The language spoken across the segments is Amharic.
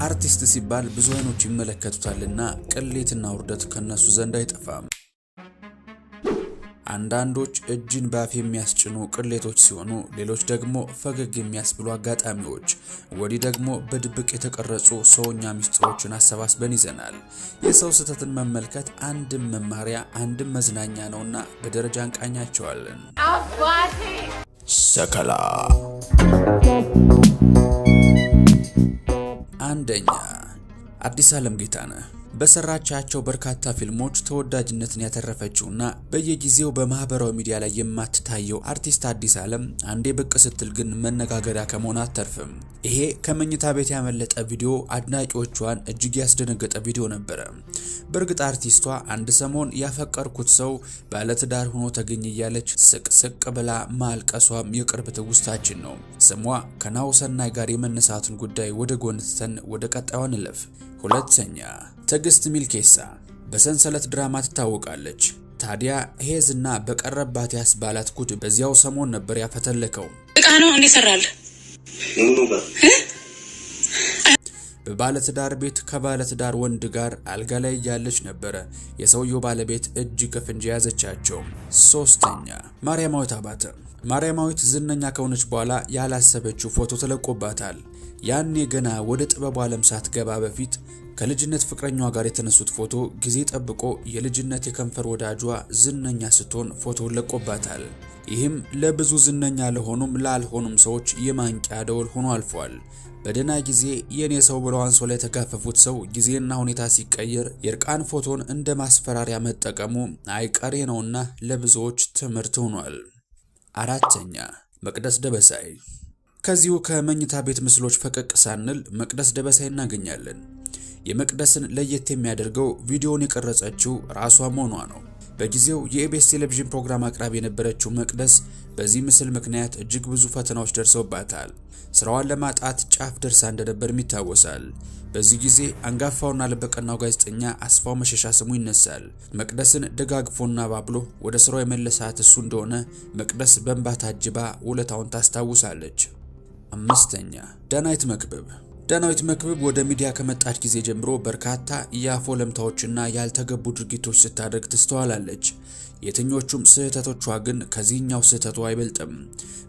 አርቲስት ሲባል ብዙ አይኖች ይመለከቱታልና ቅሌትና ውርደት ከነሱ ዘንድ አይጠፋም። አንዳንዶች እጅን ባፍ የሚያስጭኑ ቅሌቶች ሲሆኑ፣ ሌሎች ደግሞ ፈገግ የሚያስብሉ አጋጣሚዎች፣ ወዲህ ደግሞ በድብቅ የተቀረጹ ሰውኛ ሚስጥሮችን አሰባስበን ይዘናል። የሰው ስህተትን መመልከት አንድም መማሪያ አንድም መዝናኛ ነውና በደረጃ እንቃኛቸዋለን። ሰከላ። አንደኛ፣ አዲስ ዓለም ጌታነህ። በሰራቻቸው በርካታ ፊልሞች ተወዳጅነትን ያተረፈችውና በየጊዜው በማህበራዊ ሚዲያ ላይ የማትታየው አርቲስት አዲስ ዓለም አንዴ ብቅ ስትል ግን መነጋገሪያ ከመሆን አትተርፍም። ይሄ ከመኝታ ቤት ያመለጠ ቪዲዮ አድናቂዎቿን እጅግ ያስደነገጠ ቪዲዮ ነበረ። በእርግጥ አርቲስቷ አንድ ሰሞን ያፈቀርኩት ሰው ባለትዳር ሆኖ ተገኘ እያለች ስቅ ስቅ ብላ ማልቀሷም የቅርብ ትውስታችን ነው። ስሟ ከናሁሰናይ ጋር የመነሳቱን ጉዳይ ወደ ጎን ትተን ወደ ቀጣዩ እንለፍ። ሁለተኛ፣ ትዕግስት ሚልኬሳ በሰንሰለት ድራማ ትታወቃለች። ታዲያ ሄዝና በቀረባት ያስባላት ጉድ በዚያው ሰሞን ነበር ያፈተለከው። እቃ ነው እንዴ ሰራል? በባለትዳር ቤት ከባለትዳር ወንድ ጋር አልጋ ላይ እያለች ነበረ የሰውየው ባለቤት እጅ ከፍንጅ የያዘቻቸው። ሶስተኛ፣ ማርያማዊት አባተ። ማርያማዊት ዝነኛ ከሆነች በኋላ ያላሰበችው ፎቶ ተለቆባታል። ያኔ ገና ወደ ጥበቡ ዓለም ሳትገባ በፊት ከልጅነት ፍቅረኛዋ ጋር የተነሱት ፎቶ ጊዜ ጠብቆ የልጅነት የከንፈር ወዳጇ ዝነኛ ስትሆን ፎቶውን ለቆባታል። ይህም ለብዙ ዝነኛ ለሆኑም ላልሆኑም ሰዎች የማንቂያ ደወል ሆኖ አልፏል። በደህና ጊዜ የኔ ሰው ብለው አንሶላ የተጋፈፉት ሰው ጊዜና ሁኔታ ሲቀየር የእርቃን ፎቶን እንደ ማስፈራሪያ መጠቀሙ አይቀሬ ነውና ለብዙዎች ትምህርት ሆኗል። አራተኛ፣ መቅደስ ደበሳይ። ከዚሁ ከመኝታ ቤት ምስሎች ፈቀቅ ሳንል መቅደስ ደበሳይ እናገኛለን። የመቅደስን ለየት የሚያደርገው ቪዲዮውን የቀረጸችው ራሷ መሆኗ ነው። በጊዜው የኢቢኤስ ቴሌቪዥን ፕሮግራም አቅራቢ የነበረችው መቅደስ በዚህ ምስል ምክንያት እጅግ ብዙ ፈተናዎች ደርሰውባታል። ስራዋን ለማጣት ጫፍ ደርሳ እንደነበርም ይታወሳል። በዚህ ጊዜ አንጋፋውና ልበቀናው ጋዜጠኛ አስፋው መሸሻ ስሙ ይነሳል። መቅደስን ደጋግፎና ባብሎ ወደ ስራው የመለሳት እሱ እንደሆነ መቅደስ በእንባ ታጅባ ውለታውን ታስታውሳለች። አምስተኛ፣ ዳናይት መክብብ። ዳናይት መክብብ ወደ ሚዲያ ከመጣች ጊዜ ጀምሮ በርካታ የአፍ ወለምታዎችና ያልተገቡ ድርጊቶች ስታደርግ ትስተዋላለች። የትኞቹም ስህተቶቿ ግን ከዚህኛው ስህተቷ አይበልጥም።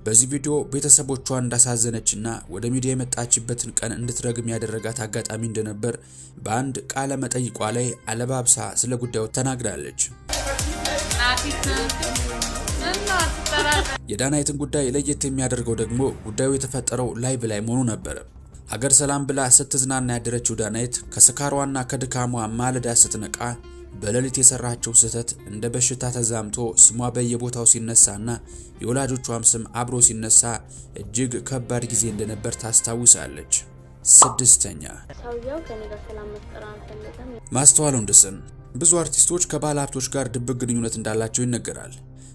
በዚህ ቪዲዮ ቤተሰቦቿ እንዳሳዘነችና ወደ ሚዲያ የመጣችበትን ቀን እንድትረግም ያደረጋት አጋጣሚ እንደነበር በአንድ ቃለ መጠይቋ ላይ አለባብሳ ስለ ጉዳዩ ተናግራለች። የዳናይትን ጉዳይ ለየት የሚያደርገው ደግሞ ጉዳዩ የተፈጠረው live ላይ መሆኑ ነበር። ሀገር ሰላም ብላ ስትዝናና ያደረችው ዳናይት ከስካሯና ከድካሟ ማለዳ ስትነቃ በሌሊት የሰራችው ስህተት እንደ በሽታ ተዛምቶ ስሟ በየቦታው ሲነሳና የወላጆቿም ስም አብሮ ሲነሳ እጅግ ከባድ ጊዜ እንደነበር ታስታውሳለች። ስድስተኛ፣ ሰውየው ከኔ ጋር ሰላም መፍጠር አልፈለገም። ማስተዋል ወንደሰን። ብዙ አርቲስቶች ከባለ ሀብቶች ጋር ድብቅ ግንኙነት እንዳላቸው ይነገራል።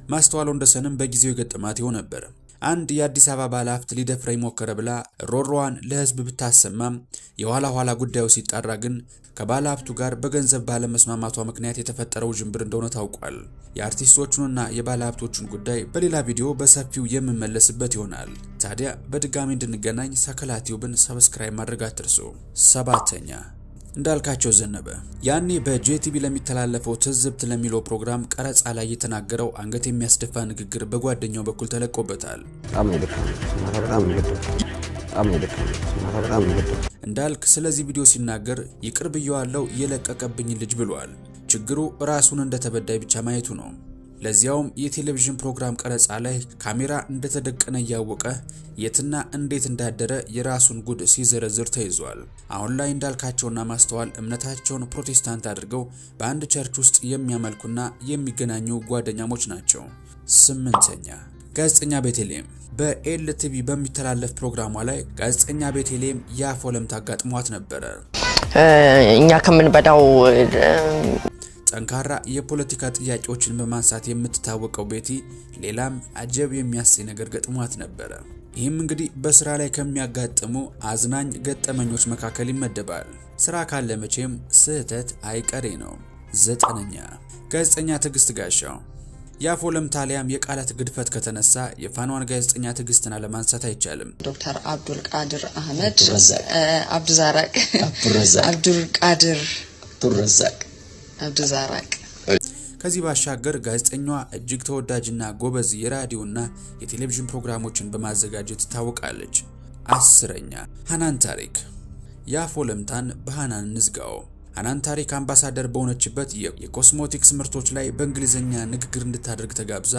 ማስተዋል ወንደሰንም በጊዜው የገጠማት ይሆን ነበር። አንድ የአዲስ አበባ ባለሀብት ሊደፍረኝ ሞከረ ብላ ሮሮዋን ለሕዝብ ብታሰማም የኋላ ኋላ ጉዳዩ ሲጣራ ግን ከባለሀብቱ ጋር በገንዘብ ባለመስማማቷ ምክንያት የተፈጠረው ውዥንብር እንደሆነ ታውቋል። የአርቲስቶቹንና የባለሀብቶቹን ጉዳይ በሌላ ቪዲዮ በሰፊው የምመለስበት ይሆናል። ታዲያ በድጋሚ እንድንገናኝ ሰከላ ቲዩብን subscribe ማድረግ አትርሱ። ሰባተኛ፣ እንዳልካቸው ዘነበ። ያኔ በጄቲቪ ለሚተላለፈው ትዝብት ለሚለው ፕሮግራም ቀረጻ ላይ የተናገረው አንገት የሚያስደፋ ንግግር በጓደኛው በኩል ተለቆበታል። በጣም ነው የደከመኝ። ማታ በጣም ነው የደከመኝ። በጣም ነው የደከመኝ። ማታ በጣም ነው የደከመኝ። እንዳልክ ስለዚህ ቪዲዮ ሲናገር ይቅር ብየዋለው የለቀቀብኝ ልጅ ብሏል። ችግሩ ራሱን እንደ ተበዳይ ብቻ ማየቱ ነው። ለዚያውም የቴሌቪዥን ፕሮግራም ቀረጻ ላይ ካሜራ እንደተደቀነ እያወቀ የትና እንዴት እንዳደረ የራሱን ጉድ ሲዘረዝር ተይዟል። አሁን ላይ እንዳልካቸውና ማስተዋል እምነታቸውን ፕሮቴስታንት አድርገው በአንድ church ውስጥ የሚያመልኩና የሚገናኙ ጓደኛሞች ናቸው። ስምንተኛ፣ ጋዜጠኛ ቤተልሔም። በኤልቲቪ በሚተላለፍ ፕሮግራሟ ላይ ጋዜጠኛ ቤተልሔም የአፍ ወለምታ አጋጥሟት ነበረ። እኛ ከምንበላው ጠንካራ የፖለቲካ ጥያቄዎችን በማንሳት የምትታወቀው ቤቲ ሌላም አጀብ የሚያሰኝ ነገር ገጥሟት ነበረ። ይህም እንግዲህ በስራ ላይ ከሚያጋጥሙ አዝናኝ ገጠመኞች መካከል ይመደባል። ስራ ካለ መቼም ስህተት አይቀሬ ነው። ዘጠነኛ፣ ጋዜጠኛ ትዕግስት ጋሻው። የአፍ ወለምታ አሊያም የቃላት ግድፈት ከተነሳ የፋናዋን ጋዜጠኛ ትዕግስትን አለማንሳት አይቻልም። ዶክተር አብዱል ቃድር አህመድ፣ አብዱዛራቅ፣ አብዱል ቃድር አብዱዛራቅ። ከዚህ ባሻገር ጋዜጠኛዋ እጅግ ተወዳጅና ጎበዝ የራዲዮና የቴሌቪዥን ፕሮግራሞችን በማዘጋጀት ትታወቃለች። 10ኛ ሃናን ታሪክ። የአፍ ወለምታን በሃናን እንዝጋው። ሃናን ታሪክ አምባሳደር በሆነችበት የኮስሞቲክስ ምርቶች ላይ በእንግሊዝኛ ንግግር እንድታደርግ ተጋብዛ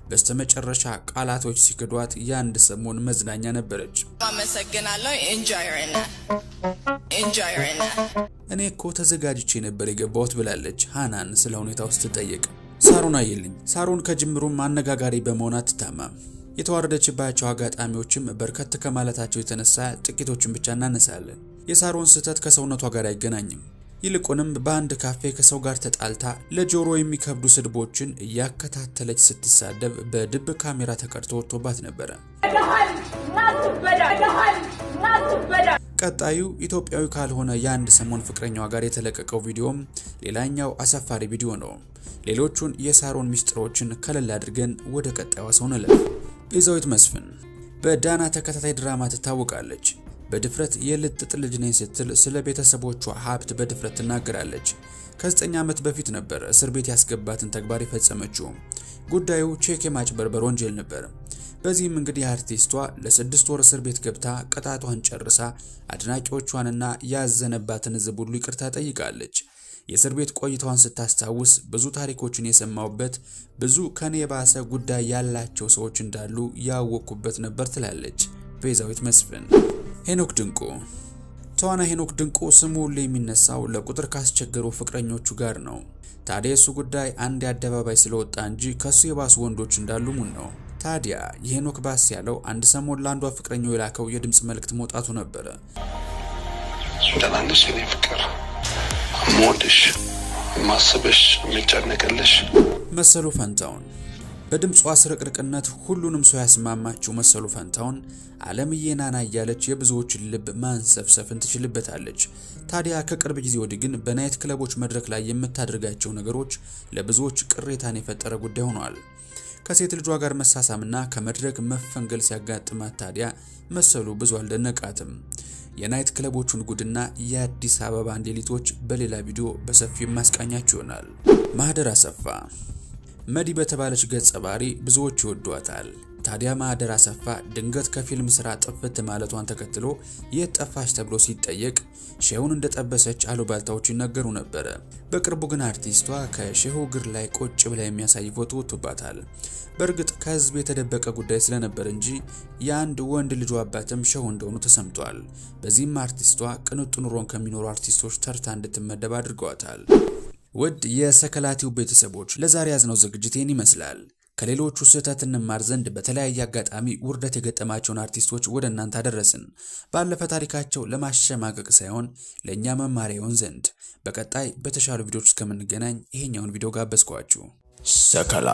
በስተመጨረሻ ቃላቶች ሲክዷት የአንድ ሰሞን መዝናኛ ነበረች። አመሰግናለሁ። እንጆይና እኔ እኮ ተዘጋጅቼ ነበር የገባሁት ብላለች ሃናን ስለ ሁኔታው ስትጠየቅ። ሳሮን አየልኝ። ሳሮን ከጅምሩም አነጋጋሪ በመሆን አትታማም። የተዋረደችባቸው አጋጣሚዎችም በርከት ከማለታቸው የተነሳ ጥቂቶችን ብቻ እናነሳለን። የሳሮን ስህተት ከሰውነቷ ጋር አይገናኝም። ይልቁንም በአንድ ካፌ ከሰው ጋር ተጣልታ ለጆሮ የሚከብዱ ስድቦችን እያከታተለች ስትሳደብ በድብቅ ካሜራ ተቀርቶ ወጥቶባት ነበረ። ቀጣዩ ኢትዮጵያዊ ካልሆነ የአንድ ሰሞን ፍቅረኛዋ ጋር የተለቀቀው ቪዲዮም ሌላኛው አሳፋሪ ቪዲዮ ነው። ሌሎቹን የሳሮን ሚስጥሮችን ከለል አድርገን ወደ ቀጣዩ ሰው እንለፍ። ቤዛዊት መስፍን በዳና ተከታታይ ድራማ ትታወቃለች። በድፍረት የልጥጥ ልጅ ነኝ ስትል ስለ ቤተሰቦቿ ሀብት በድፍረት ትናገራለች። ከ9 ዓመት በፊት ነበር እስር ቤት ያስገባትን ተግባር የፈጸመችው። ጉዳዩ ቼክ የማጭበርበር ወንጀል ነበር። በዚህም እንግዲህ አርቲስቷ ለ6 ወር እስር ቤት ገብታ ቅጣቷን ጨርሳ አድናቂዎቿንና ያዘነባትን ሕዝብ ሁሉ ይቅርታ ጠይቃለች። የእስር ቤት ቆይታዋን ስታስታውስ ብዙ ታሪኮችን የሰማሁበት፣ ብዙ ከኔ የባሰ ጉዳይ ያላቸው ሰዎች እንዳሉ ያወቅኩበት ነበር ትላለች ቤዛዊት መስፍን። ሄኖክ ድንቁ። ተዋናይ ሄኖክ ድንቁ ስሙ ሁሉ የሚነሳው ለቁጥር ካስቸገሩ ፍቅረኞቹ ጋር ነው። ታዲያ የሱ ጉዳይ አንድ አደባባይ ስለወጣ እንጂ ከሱ የባሱ ወንዶች እንዳሉ ሙን ነው። ታዲያ የሄኖክ ባስ ያለው አንድ ሰሞን ለአንዷ ፍቅረኛው የላከው የድምጽ መልእክት መውጣቱ ነበረ። ደህና ነሽ የኔ ፍቅር? የምወድሽ፣ የማስብሽ፣ የምጨነቅልሽ። መሰሉ ፈንታውን በድምጿ ስርቅርቅነት ሁሉንም ሰው ያስማማችው መሰሉ ፈንታውን አለምዬ ናና እያለች የብዙዎችን ልብ ማንሰፍሰፍን ትችልበታለች። ታዲያ ከቅርብ ጊዜ ወዲህ ግን በ night ክለቦች መድረክ ላይ የምታደርጋቸው ነገሮች ለብዙዎች ቅሬታን የፈጠረ ጉዳይ ሆኗል። ከሴት ልጇ ጋር መሳሳምና ከመድረክ መፈንገል ሲያጋጥማት ታዲያ መሰሉ ብዙ አልደነቃትም። የ night ክለቦቹን ጉድና የአዲስ አበባን ሌሊቶች በሌላ ቪዲዮ በሰፊው ማስቃኛችሁ ይሆናል። ማህደር አሰፋ መዲ በተባለች ገጸ ባህሪ ብዙዎች ይወዷታል። ታዲያ ማህደር አሰፋ ድንገት ከፊልም ስራ ጥፍት ማለቷን ተከትሎ የት ጠፋሽ ተብሎ ሲጠየቅ ሼሁን እንደጠበሰች አሉባልታዎች ይነገሩ ነበር። በቅርቡ ግን አርቲስቷ ከሼሁ እግር ላይ ቁጭ ብላ የሚያሳይ ፎቶ ወጥቶባታል። በእርግጥ ከህዝብ የተደበቀ ጉዳይ ስለነበር እንጂ የአንድ ወንድ ልጇ አባትም ሼሁ እንደሆኑ ተሰምቷል። በዚህም አርቲስቷ ቅንጡ ኑሮን ከሚኖሩ አርቲስቶች ተርታ እንድትመደብ አድርገዋታል። ውድ የሰከላቲው ቤተሰቦች ለዛሬ ያዝነው ዝግጅት ይህን ይመስላል። ከሌሎቹ ስህተት እንማር ዘንድ በተለያየ አጋጣሚ ውርደት የገጠማቸውን አርቲስቶች ወደ እናንተ አደረስን። ባለፈ ታሪካቸው ለማሸማቀቅ ሳይሆን ለእኛ መማሪያ ይሆን ዘንድ በቀጣይ በተሻሉ ቪዲዮዎች እስከምንገናኝ ይሄኛውን ቪዲዮ ጋበዝኳችሁ። ሰከላ።